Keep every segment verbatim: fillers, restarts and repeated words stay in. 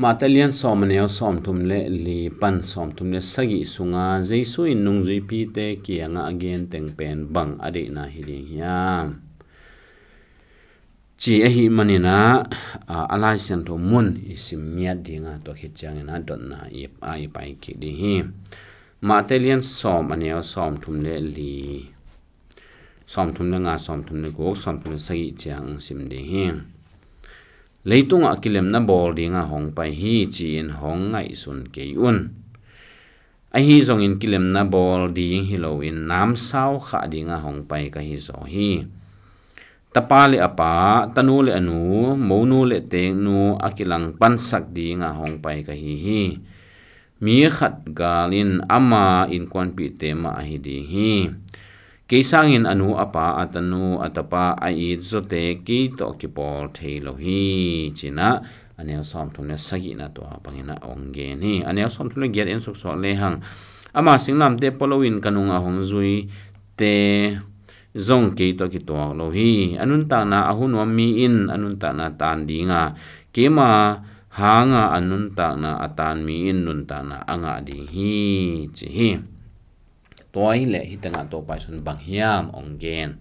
Mate lian sawm a neu sawmthum le li pan sawmthum le sagih sunga Jesu in nungzuipite kiangah a gen teng pen bang a deihna hi ding hiam? Ci ahih maninah a, a Lai Siangtho mun i sim ngiat dinga, tua khit cianginah dotna i, a i pai kik ding hi. Mate lian sawm a neu sawmthum le li, sawmthum le nga, sawmthum le guk, sawmthum le sagih ciang sim ding hi. Leitungah kilemna bawl dinga hong pai hi ci-in hong ngaihsun kei un. Ahi zongin kilemna bawl ding hi loin namsau khah dinga hong pai ka hi zaw hi. Tapa le a pa, tanu le a nu, monu le teknu a kilang pansak dinga hong pai ka hi hi. Mi khat gal in ama innkuanpihte mah ahi ding hi. Kei sangin a nu a pa, a tanu a tapa a it zawte kei tawh kipawl thei lo hi, cinah a neu sawmthum le sagihna tua bangin a hong gen hi. A neu sawmthum le giat en suksuak lehang, ama singlamte pua loin ka nungah hong zuite zong kei tawh kituak lo hi. A nuntakna a hu nuam mi in a nuntakna tan dinga, keima hanga a nuntakna a tan mi in nuntakna a ngah ding hi, ci hi. Tua hi leh hih tengah Topa Jesu'n bang hiam hong gen?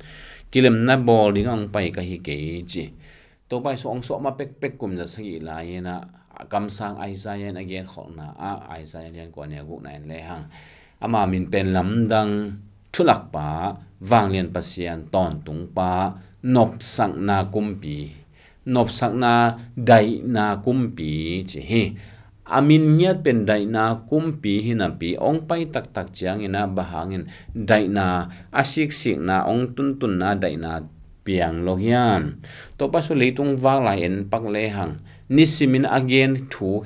Kilemna bawl ding hong pai ka hi kei, ci. Topa Jesu hong suah ma pekpek kum za sagih lai-inah a kamsang Isaiah in a genkholhna ah, Isaiah lian kua neu gukna en lehang, ama min pen lamdang, thulakpa, vanglian Pasian, tawntungpa, nopsakna kumpi, nopsakna daihna kumpi, ci hi. A min ngiat pen daihna kumpi hi napi, hong pai taktak cianginah bang hangin daihna, a siksikna, hong tuntunna daihna piang lo hiam? Topa Jesu leitung vak lai en pak lehang, nisimin a gen thu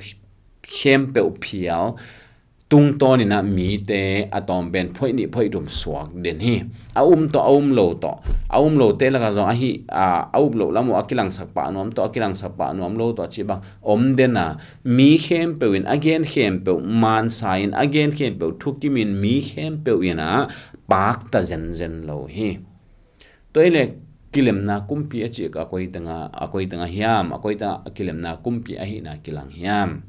khempeuh phial tungtawninah mite a tawm pen phoih nih phoih thum suak den hi. A um tawh, a um lo tawh, a um lote lakah zong ahi a, a up loh lam uh a kilangsak pah nuam tawh, a kilangsak pah nuam lo tawh cih bang om dena, mi khempeuh in a gen khempeuh mansa in, a gen khempeuh thukimin mi khempeuh inah pakta zenzen lo hi. Tua hi leh kilemna kumpi a cih a koi tengah, a koi tengah hiam, a koi tengah a kilemna kumpi ahihna kilang hiam?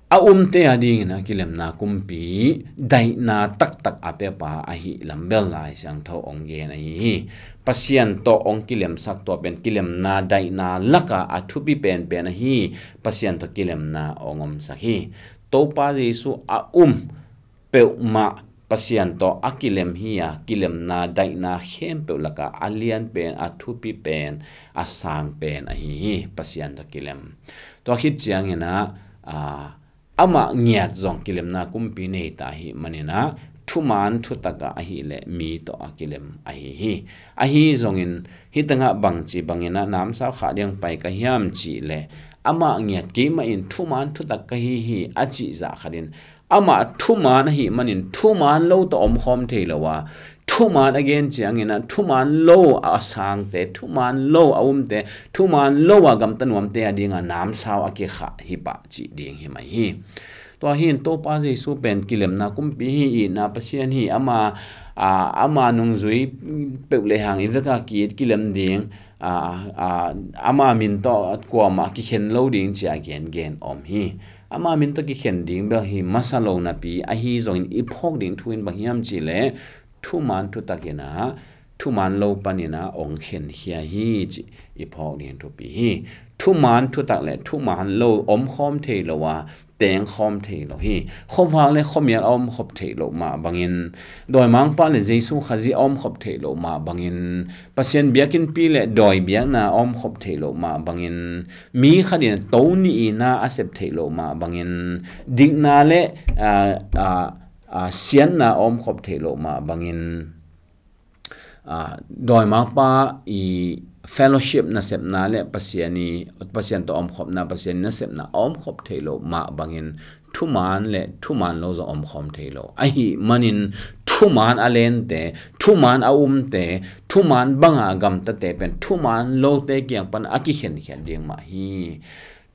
A umte a dingin a kilemna kumpi daihna taktak a pepa ahi lam bel Lai Siangtho hong gen ahi hi. Pasian tawh hong kilemsak tua pen kilemna daihna laka a thupi penpen ahi. Pasian tawh kilemna hong omsak hi. Topa Jesu a um peuhmah Pasian tawh a kilem hi a, kilemna daihna khempeuh lakah a lian pen, a thupi pen, a sang pen ahi hi. Pasian tawh kilem. Tua khit cianginah a, amah ngiat zong kilemna kumpi nei ta ahih maninah thuman thutakah ahih leh mi tawh a kilem ahi hi. Ahi zongin hih tengah bangci banginah namsau khah ding pai ka hiam cih leh, amah ngiat keimah in thuman thutak ka hi hi a cih zah khatin, amah thuman ahih manin thuman lo tawh omkhawm thei lo a, thuman a gen cianginah thuman lo a sangte, thuman lo a umte, thuman lo a gamta nuamte a dinga namsau a kikhah hi pah cih ding hi mai hi. Tua hi in Topa Jesu pen kilemna kumpi hi, itna Pasian hi. Ama, a, ama nungzui peuh lehang i vekah ki-it kilem ding, a, a, ama min tawh kuamah kikhen lo ding ci-a gengen om hi. Ama min tawh kikhen ding bel hi masa lo napi, ahi zongin i phawk ding thu in bang hiam cih leh, thuman thutak inah, thuman lo paninah hong khenkhia hi cih i phawk ding thupi hi. Thuman thutak le thuman lo omkhawm thei lo a, tengkhawm thei lo hi. Khuavak le khuamial a omkhop theih loh mah bangin, dawimangpa le Jesu Khazih a omkhop theih loh mah bangin, Pasian biakinnpi le dawi biakna a omkhop theih loh mah bangin, mi khatin to nih ina a sep theih loh mah bangin, dikna le, a, a, a, siatna a omkhop theih loh mah bangin, a, dawimangpa i fellowship nasepna le Pasian i, Pasian tawh omkhopna, Pasian i nasepna a omkhop theih loh mah bangin, thuman le thuman lo zong omkhawm thei lo. Ahih manin thuman a lente, thuman a umte, thuman banga a gamtate pen thuman lote kiang pan a kikhenkhiat ding mah hi.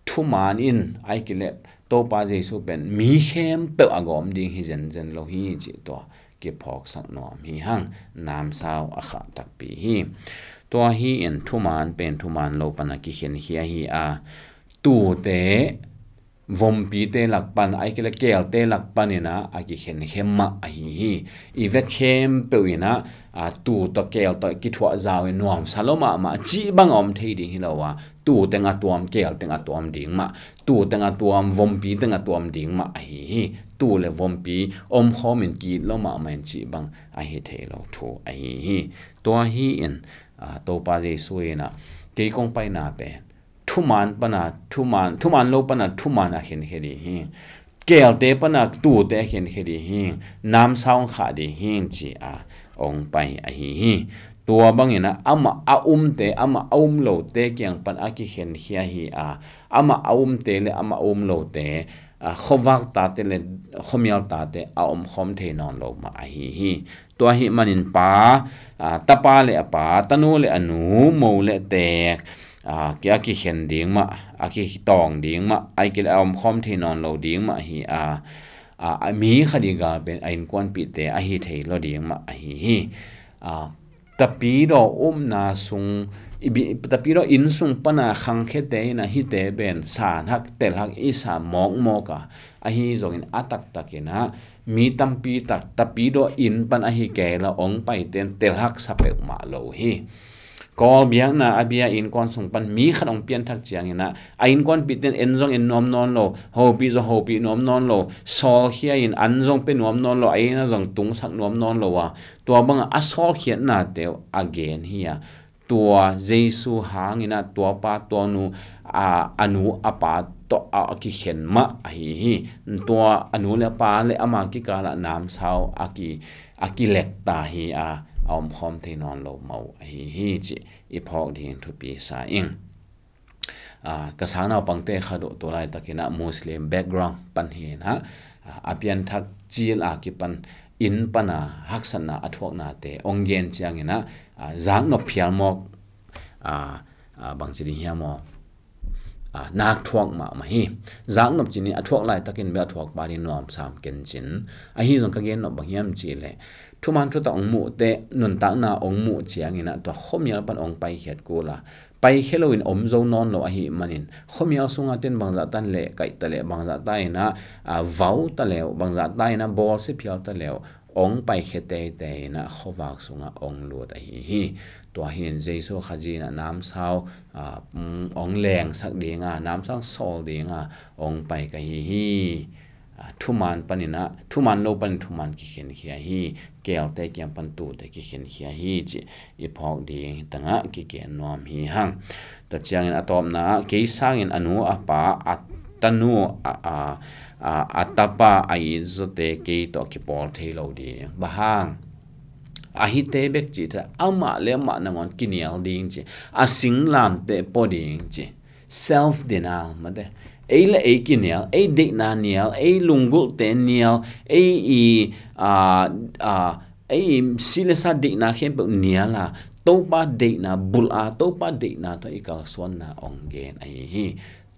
Thuman in a i kilep Topa Jesu pen mi khempeuh a gawm ding hi zenzen lo hi cih tua kiphawksak nuam hi hang. Namsau a khah takpi hi. Tua hi in thuman pen thuman lo pan a kikhenkhia hi a, tuute, vompite lak pan, ahih kei leh keelte lak panin ah a kikhenkhia mah ahi hi. I vek khempeuh in ah, a, tuu tawh keel tawh kithuah zau in nuamsa lo mahmah cih bang a om thei ding hi lo a, tuu teng a tuam, keel teng a tuam ding mah, tuu teng a tuam, vompi teng a tuam ding mah ahi hi. Tuu le vompi omkhawm in ki-it lo mahmah in cih bang ahi thei lo thu ahi hi. Tua hi in, a, Topa Jesu in ah kei kong paina pen thuman pana thuman, thuman lo pana thuman a khenkhia ding hi. Keelte pana tuute a khenkhia ding hi. Namsau hong khah ding hi ci a hong pai ahi hi. Tua bangin ah amah a umte, amah a um lote kiang pan a kikhenkhia hi a, amah a umte le amah a um lote, a, khuavak tate le khuamial tate a omkhawm thei nawn lo mah ahi hi. Tua ahih manin pa, a, tapa le a pa, tanu le a nu, mo le teek, a, ki, a kikhen ding mah, a kitawng ding mah, ahih kei leh a omkhawm thei nawn lo ding mah hi a, a, a mi khat i gal pen a innkuanpihte ahi thei lo ding mah ahi hi. A, tapidaw umna sung, i bi-, tapidaw inn sung pana khangkhiate in ah hihte pen san hak, tel hak i sa mawkmawk a, ahi zongin a taktak in ah mi tampi tak tapidaw inn pan ahi kei lo hong paite in tel hak sa peuhmah lo hi. Kawl biakna a bia innkuan sung pan mi khat hong pianthak ciangin ah a innkuanpihte in en zong en nuam nawn lo, hopih zong hopih nuam nawn lo, sawlkhia in an zong pia nuam nawn lo, a inn ah zong tungsak nuam nawn lo a, tua bangah a sawlkhiatnate uh a gen hi a, tua Jesu hangin ah tua pa tua nu, a, a nu a pa tawh a, a kikhen mah ahi hi. Tua a nu le a pa le ama kikalah namsau a ki, a kilekta hi a, a omkhawm thei nawn lo mah uh ahi hi cih i phawk ding thupi sa ing. A, ka sang naupangte khat uh tu laitakin ah Muslim background pan hi in ah, a, a pianthak cil a kipan inn pana haksatna a thuaknate hong gen ciangin ah, a, zaknop phial mawk, a, a, bangci ding hiam aw, a, nak thuak mahmah hi. Zaknop cih in a thuak laitakin bek a thuak pa ding nuamsa om ken cin. Ahi zong ka gen nop bang hiam cih leh thuman thutak hong muhte nuntakna hong muh ciangin ah tua khuamial pan hong paikhiat kul a, paikhia loin om zo nawn lo ahih manin khuamial sungah ten bangzah tan leh kaih ta leh, bangzah ta in ah, a, vau ta leh uh, bangzah ta in ah bawlsia phial ta leh uh, hong paikhia teitei in ah khuavak sungah hong lut ahi hi. Tua hi in Jesu Khazih in ah namsau, a, mm, hong lengsak ding a, namsau sawl ding a hong pai ka hi hi. A, thuman panin ah, thuman lo panin thuman kikhenkhia hi, keelte kiang pan tuute kikhenkhia hi cih i phawk ding hi tangah kigen nuam hi hang. Tua ciangin a tawpna ah kei sangin a nu a pa, a tanu a, a, a, a tapa a itzawte kei tawh kipawl thei lo ding. Bang hang? A hihte bek cih thei, amah le amah nangawn kinial ding ci, a singlamteh pua ding ci. Self denial mate. Ei le ei kinial, ei deihna nial, ei lunggulhte nial, ei i, a, a, ei si le sa deihna khempeuh nial a, Topa deihna bulh a, Topa deihna tawh i kalsuanna hong gen ahi hi.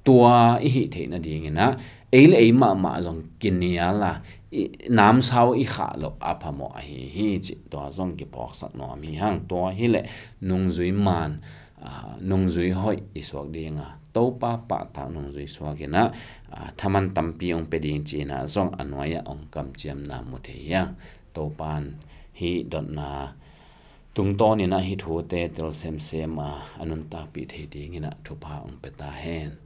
Tua i hih theih nadingin ah ei le ei mahmah zong kinial a, i, namsau i khah loh a phamawh ahi hi cih tua zong kiphawksak nuam hi hang. Tua hi leh nungzui man, a, nungzui hoih i suak ding a, Topa pahtak nungzui suak in ah, a, thaman tampi hong pia ding ci-in ah zong a nuai-ah hong kamciamna mu thei hi hang. Topa in hih dotna tungtawn in ah hih thute tel semsem a, a nuntakpih thei dingin ah thupha hong pia ta hen.